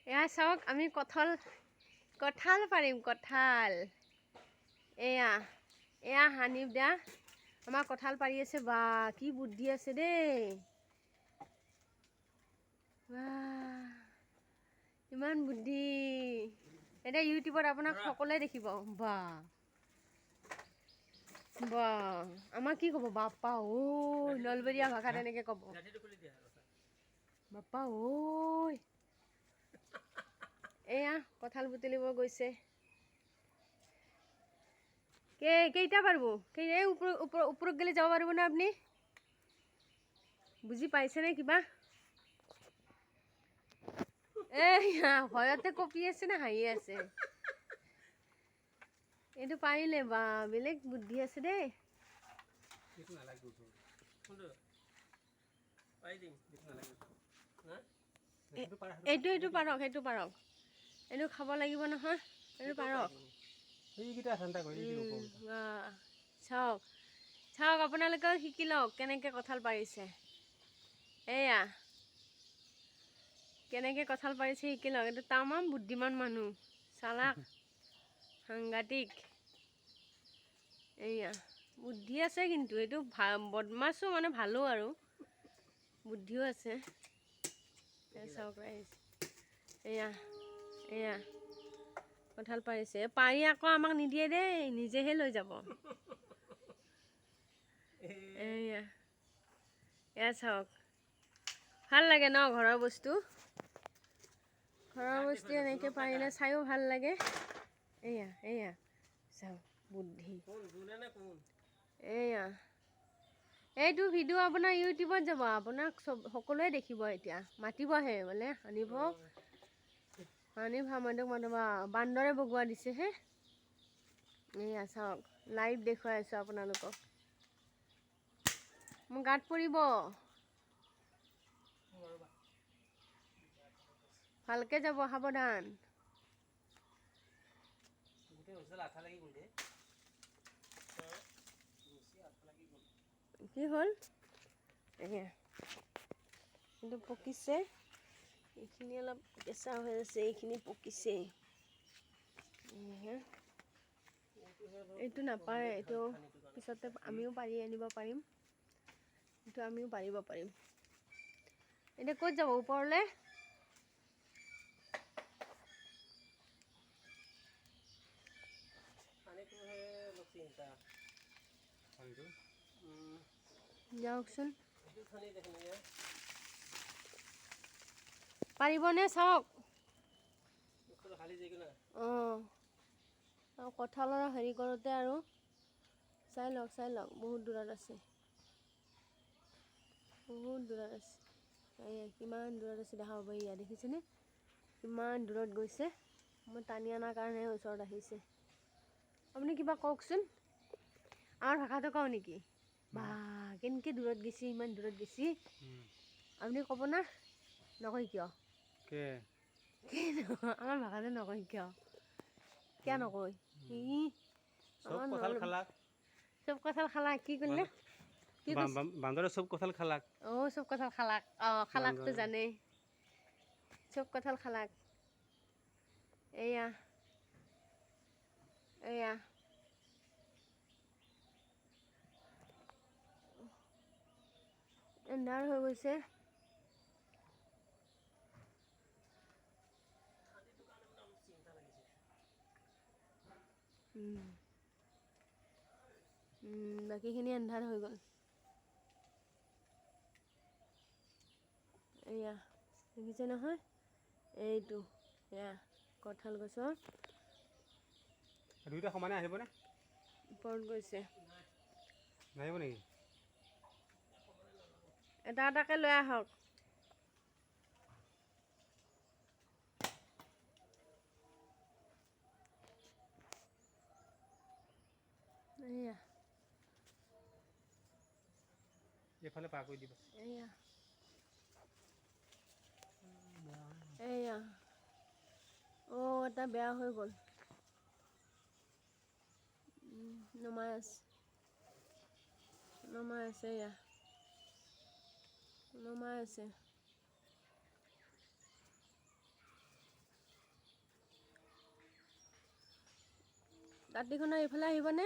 এয়া চাওক, আমি কঁঠাল কঁঠাল পাৰিম, কঁঠাল। এয়া এয়া হানিফ দা আমাৰ কঁঠাল পাৰি আছে। বা কি বুদ্ধি আছে দেই, বা ইমান বুদ্ধি। এতিয়া ইউটিউবত আপোনাক সকলোৱে দেখিব। বা বা আমাক কি ক'ব, বাপ্পা ঐ, নলবৰীয়া ভাষাত এনেকে ক'ব, বাপ্পা ঐ। এয়া কঁঠাল বুটলিব গৈছে। কেইটা পাৰিব? এই ওপৰত গ'লে যাব পাৰিব নে আপুনি? বুজি পাইছেনে কিবা? এই ভয়তে কঁপি আছে নে হাঁহি আছে? এইটো পাৰিলে বা বেলেগ বুদ্ধি আছে দেই। এইটো এইটো পাৰক, সেইটো পাৰক, এইটো খাব লাগিব নহয়, এইটো পাৰক। চাওক চাওক, আপোনালোকেও শিকি লওক কেনেকৈ কঁঠাল পাৰিছে। এয়া কেনেকৈ কঁঠাল পাৰিছে শিকি লওক। এইটো তামাম বুদ্ধিমান মানুহ, চালাক, সাংঘাতিক। এয়া বুদ্ধি আছে, কিন্তু এইটো বদমাছো মানে ভালো আৰু বুদ্ধিও আছে। চাওক ৰাইজ, এয়া এয়া কঁঠাল পাৰিছে। পাৰি আকৌ আমাক নিদিয়ে দেই, নিজেহে লৈ যাব। এয়া এয়া চাওক, ভাল লাগে ন ঘৰৰ বস্তু? ঘৰৰ বস্তু এনেকৈ পাৰিলে চায়ো ভাল লাগে। এয়া এয়া চাওক বুদ্ধি। এয়া এইটো ভিডিঅ' আপোনাৰ ইউটিউবত যাব, আপোনাক চব সকলোৱে দেখিব। এতিয়া মাতিবহে বোলে আনিব, হানিফ আহমেদক মাতিব। বান্দৰে বগোৱা দিছে হে। এয়া চাওক, লাইভ দেখুৱাই আছোঁ আপোনালোকক। মোৰ গাত পৰিব, ভালকে যাব, সাৱধান। কি হ'ল? এয়া কিন্তু পকিছে, এইখিনি অলপ কেঁচা হৈ আছে, এইখিনি পকিছে। এইটো নাপাৰে, এইটো পিছতে আমিও পাৰি আনিব পাৰিম, এইটো আমিও পাৰিব পাৰিম। এতিয়া ক'ত যাব? ওপৰলৈ? যাওকচোন, পাৰিবনে চাওক। অঁ, আৰু কঁঠালৰ হেৰি কৰোঁতে আৰু চাই লওক, চাই লওক, বহুত দূৰত আছে, বহুত দূৰত আছে। এয়া কিমান দূৰত আছে দেখা পাব। এয়া দেখিছেনে কিমান দূৰত গৈছে? মই টানি অনাৰ কাৰণে ওচৰত আহিছে। আপুনি কিবা কওকচোন, আমাৰ ভাষাটো কওঁ নেকি? বা কেনেকৈ দূৰত গৈছে, ইমান দূৰত গৈছে, আপুনি ক'ব না? নকয় কিয়? আমাৰ ভাষাটো নকয় কিয়? কিয় নকয়? চব কঁঠাল খালা কি কৰিলে? বান্দৰে চব কঁঠাল খালাক। অঁ, চব কঁঠাল খালাক। অঁ, খালাকটো জানে, চব কঁঠাল খালাক। এয়া এয়া এন্ধাৰ হৈ গৈছে। বাকীখিনি এন্ধাৰ হৈ গ'ল। এয়া দেখিছে নহয়, এইটো এয়া কঁঠাল গছৰ দুইটা সমানে আহিবনে? ওপৰত গৈছে। নাহিব নেকি? এটা এটাকে লৈ আহক। এয়া এইফালে পাৰ কৰি দিবা। এয়া এয়া অ' এটা বেয়া হৈ গ'ল। নমাই আছে, নমাই আছে, এয়া নমাই আছে। দাঁতিখনৰ এইফালে আহিবনে?